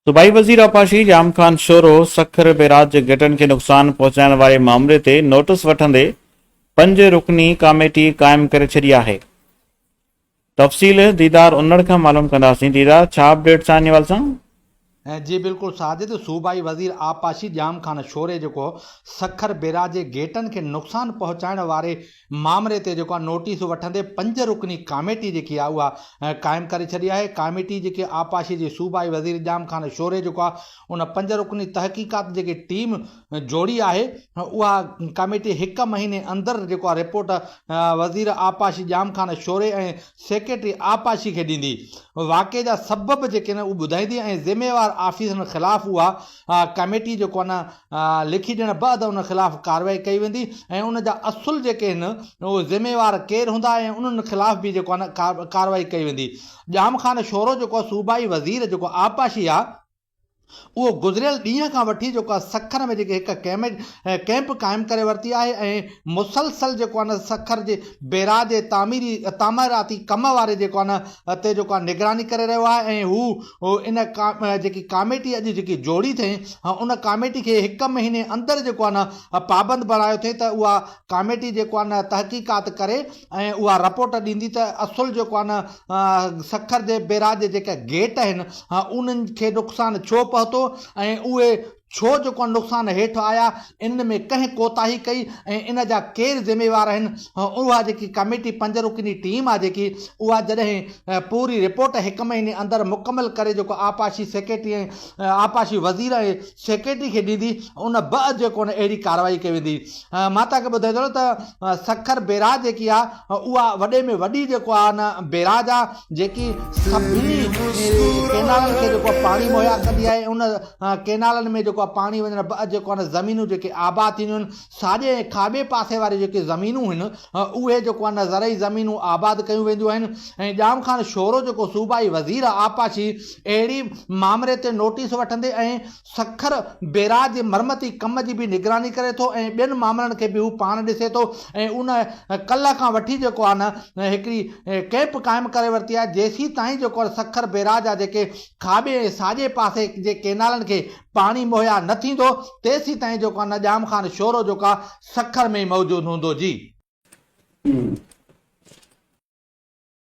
صوبائي وزير آبپاشي ڄام خان شورو سکر بئراج جي گيٽن کي نقصان پهچائڻ واري مامري تي نوٽس وٺندي پنج رڪني ڪاميٽي قائم ڪري ڇڏي آهي. تفصيل ديدار انڙ کان معلوم ڪنداسين. ديدار ڇا اپڊيٽس آهن ان حوالي سان؟ جي بلڪل ساجد، صوبائي وزير آبپاشي ڄام خان شوري جيڪو سکر بئراج جي گيٽن کي نقصان پهچائڻ واري مامري تي جيڪو آهي نوٽيس وٺندي پنج رڪني ڪاميٽي جيڪي آهي اها قائم ڪري ڇڏي آهي ڪاميٽي جيڪي آبپاشي جي صوبائي وزير ڄام خان شوري جيڪو آهي ان پنج رڪني تحقيقات جيڪي ٽيم جوڙي آهي اها ڪاميٽي هڪ مهيني اندر جيڪو آهي رپورٽ وزير آبپاشي ڄام خان شوري ۽ سيڪريٽري آبپاشي کي ڏيندي واقعي جا سبب جيڪي آهن اهي ٻڌائيندي ۽ ذميوار آفيسرن خلاف اها ڪاميٽي جيڪو آهي نه لکي ڏيڻ بعد ان خلاف ڪارروائي ڪئي ويندي ۽ ان جا اصل جيڪي آهن اهي ذميوار ڪير هوندا ۽ انهن خلاف به جيڪو آهي نه ڪارروائي ڪئي ويندي. ڄام خان شورو جيڪو آهي صوبائي وزير جيڪو آبپاشي آهي اهو گذريل ڏينهن کان وٺي جيڪو آهي سکر ۾ جيڪي هڪ ڪئمپ قائم ڪري ورتي آهي ۽ مسلسل جيڪو آهي نه سکر جي بيراج جي تعميري تعميراتي ڪم واري جيڪو آهي نه تي جيڪو آهي نگراني ڪري رهيو آهي ۽ هو هو ان جيڪي ڪاميٽي اڄ جيڪي جوڙي اٿئين ان ڪاميٽي کي هڪ مهيني اندر جيڪو آهي نه پابند بڻايو اٿئين ته اها ڪاميٽي جيڪو آهي نه تحقيقات ڪري ۽ اها رپورٽ ڏيندي ته اصل جيڪو آهي نه سکر جي بيراج جي جيڪا گيٽ آهن انهن کي نقصان ڇو پهتو ۽ اهي ڇو جيڪو نقصان هيٺ آيا، ان ۾ ڪنهن ڪوتاهي ڪئي ۽ ان جا ڪير ذميوار آهن، اها جيڪي ڪميٽي پنج رڪني ٽيم آهي جيڪي اها جڏهن پوري رپورٽ هڪ مهيني اندر مڪمل ڪري جيڪو آبپاشي سيڪريٽري ۽ آبپاشي وزير ۽ سيڪريٽري کي ڏيندي ان بعد جيڪو اهڙي ڪارروائي ڪئي ويندي. مان توهان کي ٻڌائيندو هلان ته سکر بيراج جيڪي آهي اها وڏي ۾ وڏي جيڪو آهي نه بيراج آهي جيڪي سڀني ڪينالن کي جيڪو آهي پاڻي مهيا ڪندي آهي ان ڪينالن ۾ جيڪو آهي پاڻي وڃڻ بعد جيڪو آهي نه زمينون جيڪي آباد ٿينديون آهن ساڄي ۽ کاٻي پاسي واري جيڪي زمينون آهن اهي جيڪو آهي نه زرعي زمينون آباد ڪيون وينديون آهن ۽ ڄام خان شورو جيڪو صوبائي وزير آبپاشي اهڙي مامري تي نوٽيس وٺندي ۽ سکر بيراج جي مرمتي ڪم جي به نگراني ڪري ٿو ۽ ٻين مامرن کي به هو پاڻ ڏسي ٿو ۽ ان ڪلهه کان وٺي جيڪو آهي نه هڪڙي ڪئمپ قائم ڪري ورتي آهي جيسين تائين جيڪو آهي سکر بيراج جا جيڪي کاٻي ۽ ساڄي پاسي جي ڪينالن کي پاڻي مهيا نه ٿيندو تيسين تائين جيڪو آهي نه ڄام خان شورو جيڪو آهي سکر ۾ ئي موجود هوندو جي.